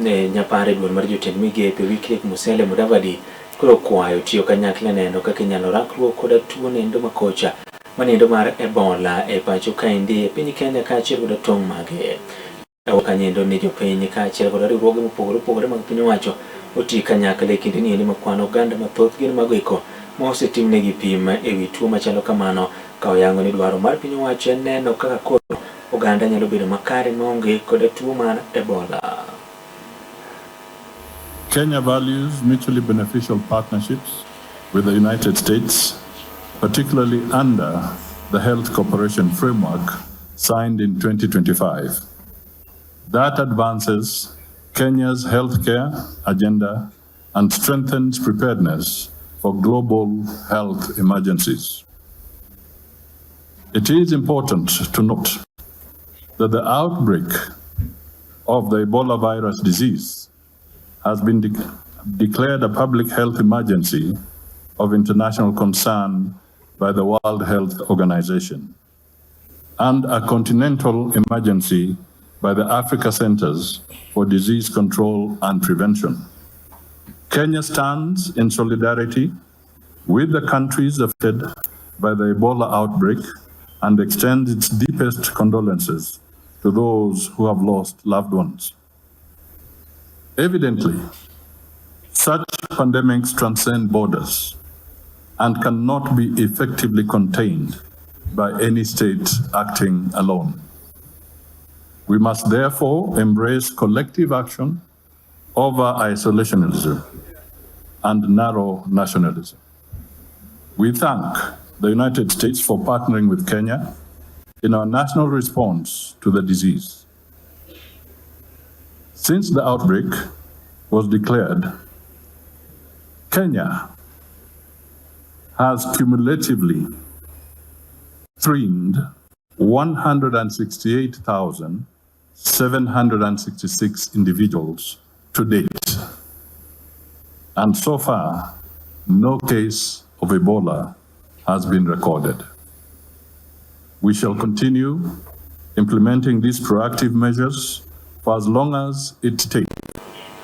Nyapar e duol mar jotend migepe Wycliffe Musalia Mudavadi koro kwayo tiyo kanyakla neno kaka inyalo rakruok koda tuo nendo makocha manendo mar Ebola e pacho kaendi e piny Kenya kaachiel koda tong' mage. Kanyendo ni jopiny kaachiel kod riwruoge mopogore opogore mag piny owacho oti kanyakla e kinde niendi ma kwan oganda mathoth gin mago eko ma osetimnegi pim e wi tuo machalo kamano ka oyango ni dwaro mar piny owacho en neno kaka koro oganda nyalo bedo makare maonge koda tuo mar Ebola. Kenya values mutually beneficial partnerships with the United States, particularly under the Health Cooperation Framework signed in 2025. That advances Kenya's healthcare agenda and strengthens preparedness for global health emergencies. It is important to note that the outbreak of the Ebola virus disease has been declared a public health emergency of international concern by the World Health Organization and a continental emergency by the Africa Centers for Disease Control and Prevention. Kenya stands in solidarity with the countries affected by the Ebola outbreak and extends its deepest condolences to those who have lost loved ones. Evidently, such pandemics transcend borders and cannot be effectively contained by any state acting alone. We must therefore embrace collective action over isolationism and narrow nationalism. We thank the United States for partnering with Kenya in our national response to the disease. Since the outbreak was declared, Kenya has cumulatively screened 168,766 individuals to date. And so far, no case of Ebola has been recorded. We shall continue implementing these proactive measures for as long as it takes